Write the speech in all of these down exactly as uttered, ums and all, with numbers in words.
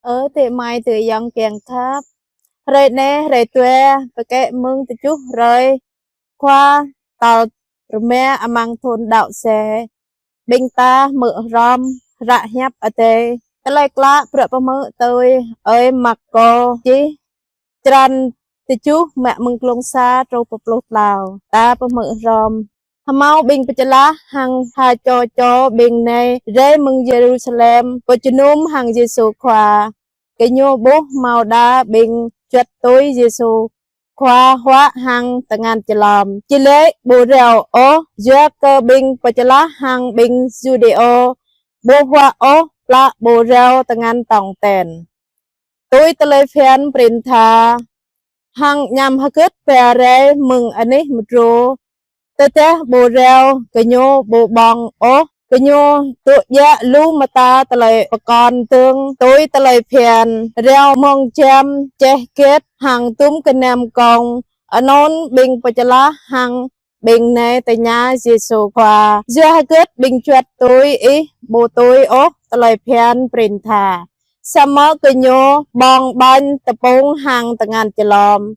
Ơ adơi amai adơi ayŏng kiăng khăp. Hrơi anai, hrơi dua, pơkĕ mơ̆ng tơjuh hrơi khua tal rơma amăng thun đăo C. Ƀing ta hmư̆ hrŏm hră hiăp Adai. Tơlơi klă bruă pơhmư̆ tui ơi Markô čih, črăn tơjuh, mă mơ̆ng glông sa truh pơ pluh klâo. Ta pơhmư̆ hrŏm. Hơmâo ƀing pơčơlah hăng ha čô čô ƀing nai rai mơ̆ng Yêrusalem pơjơnum hăng Yêsu Khua. Gơñu ƀuh hơmâo đa ƀing juăt tui Yêsu Khua huă hăng tơngan jơlom. Či laĭ ƀu rao ôh, yua kơ ƀing pơčơlah hăng ƀing Yuđêô ƀu huă ôh plă ƀu rao tơngan tong ten. Tui tơlơi phiăn prin tha, hăng añăm hơgĕt ba rai mơ̆ng anih mơdrô. Tơdah ƀu rao, gơñu ƀu ƀơ̆ng ôh, gơñu dŏ djă lu mơta tơlơi pơkŏn dơ̆ng tui tơlơi phiăn, rao mông jăm, čeh gĕt, hăng dŭm gơnam kông. Anŭn ƀing pơčơlah hăng ƀing nai tơña Yêsu Khua: Yua hơgĕt ƀing juăt tui Ih ƀu tui ôh tơlơi phiăn prin tha, samơ̆ gơñu ƀơ̆ng ƀañ tơpŭng hăng tơngan jơlom?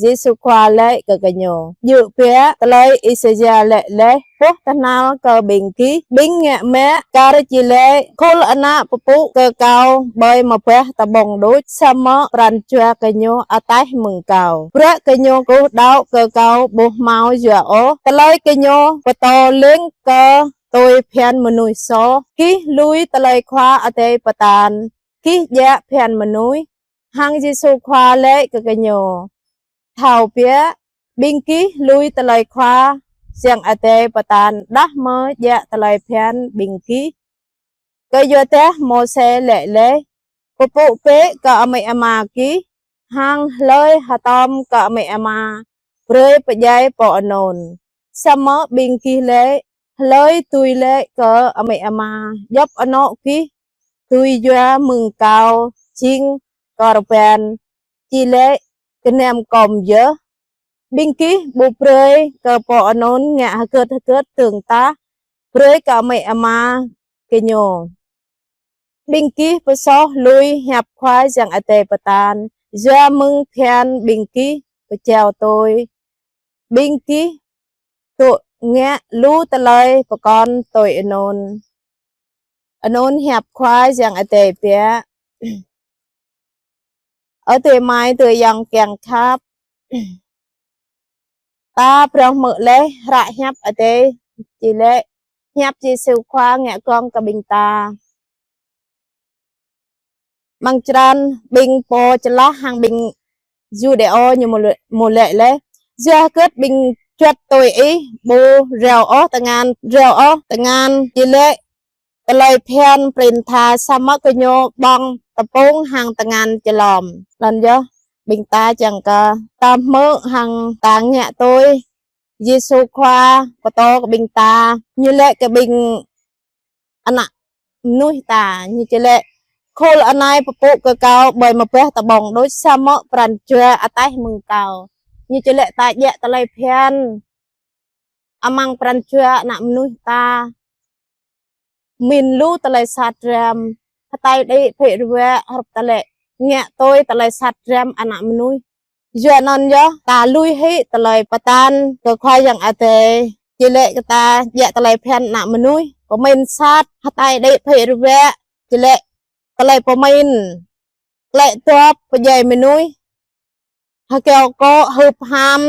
Yêsu Khua laĭ kơ gơñu: Djơ̆ biă, tơlơi Isaia laĭ laih: Boh tơhnal kơ ƀing gih, ƀing ngă mă, kar či laĭ: Khul ană pơpŭ kơ Kâo ƀơi mơbah tơƀông đôč, samơ̆ pran jua gơñu ataih mơ̆ng Kâo. Bruă gơñu kơkuh đăo kơ Kâo ƀu hơmâo yua ôh. Tơlơi gơñu pơtô leng kơ tui phiăn mơnuih soh. Gih lui tơlơi Khua Adai pơtăn, gih djă phiăn mơnuih. Hăng Yêsu Khua laĭ kơ gơñu: Thâo biă, ƀing gih lui tơlơi Khua Yang Adai pơtăn, đah mơ̆ djă tơlơi phiăn ƀing gih. Kơyua dah Môsê laĭ laih: Pơpŭ bĕ kơ amĭ ama gih, hăng hlơi hơtŏm kơ amĭ ama, brơi pơdjai pô anŭn. Samơ̆ ƀing gih laĭ: Hlơi dưi laĭ kơ amĭ ama: Djŏp anŏ gih dưi yua mơ̆ng Kâo jing kơrbăn, či laĭ gơnam kông yơh? Ƀing gih ƀu brơi kơ pô anŭn ngă hơgĕt hơgĕt dơ̆ng tah, brơi kơ amĭ ama gơñu. Ƀing gih pơsoh lui hiăp Khua Yang Adai pơtăn, yua mơ̆ng phiăn ƀing gih pơjao tui. Ƀing gih dŏ ngă lu tơlơi pơkŏn tui anŭn. Anŭn hiăp Khua Yang Adai biă. Ơ adơi amai adơi ayŏng kiăng khăp. Ta phrâo hmư̆ laih hră hiăp Adai či laĭ hiăp Yêsu Khua ngă gơ̆ng kơ ƀing ta. Amăng črăn ƀing pô čơlah hăng ƀing Yuđêô ñu mơ̆ laĭ, mơ̆ laĭ laih: Yua hơgĕt ƀing juăt tui Ih ƀu rao ôh tơngan, rao ôh tơngan či laĭ tơlơi phiăn prin tha, samơ̆ gơñu ƀơ̆ng tơpŭng hăng tơngan jơlom? Anŭn yơh, ƀing ta čang kơ ta hmư̆ hăng ta ngă tui. Yêsu Khua pơtô kơ ƀing ta, ñu laĭ kơ ƀing ană mơnuih ta, ñu či laĭ: Khul anai pơpŭ kơ Kâo ƀơi mơbah tơƀông đôč, samơ̆ pran jua ataih mơ̆ng Kâo. Ñu či laĭ ta djă tơlơi phiăn amăng pran jua ană mơnuih ta. Min lu tơlơi sat răm, hơtai đĭ phĭ ruă, hrup tơlơi ngă tui tơlơi sat răm ană mơnuih. Yua anŭn yơh, ta lui hĭ tơlơi pơtăn kơ Khua Yang Adai, či laĭ kơ ta djă tơlơi phiăn ană mơnuih, pơmĭn sat, hơtai đĭ phĭ ruă, či laĭ tơlơi pơmĭn, klĕ dŏp, pơdjai mơnuih, hơkeo kŏ, hưp ham,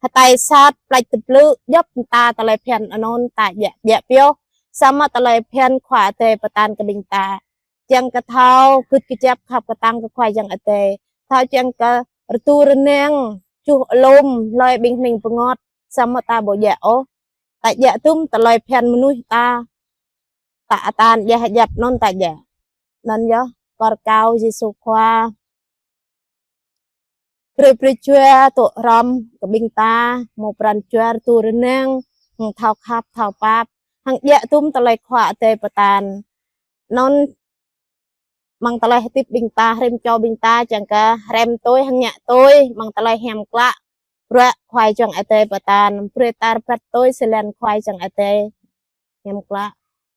hơtai sat, plač tơblư̆, djŏp mơta tơlơi phiăn anŭn ta djă, djă pioh. Samơ̆ tơlơi phiăn Khua Adai pơtăn kơ ƀing ta, čang kơ thâo gưt kơjăp khăp kơtang kơ Khua Yang Adai, thâo čang kơ rơtu rơnang, čuh alum, hlơi ƀing hning bơngŏt, samơ̆ ta ƀu djă ôh. Ta djă tŭm tơlơi phiăn mơnuih ta, ta atan djă hơjăp anŭn ta djă. Anŭn yơh, kơr kâo Yêsu Khua brơi, brơi jua dŏ hrŏm kơ ƀing ta, hmâo pran jua rơtu rơnang, hăng thâo khăp, thâo pap, hăng djă tŭm tơlơi Khua Adai pơtăn. Anŭn amăng tơlơi hơdip ƀing ta, hrăm čô ƀing ta, čang kơ hrăm tui, hăng ngă tui amăng tơlơi hiam klă bruă Khua Yang Adai pơtăn, brơi ta rơbat tui jơlan Khua Yang Adai hiam klă.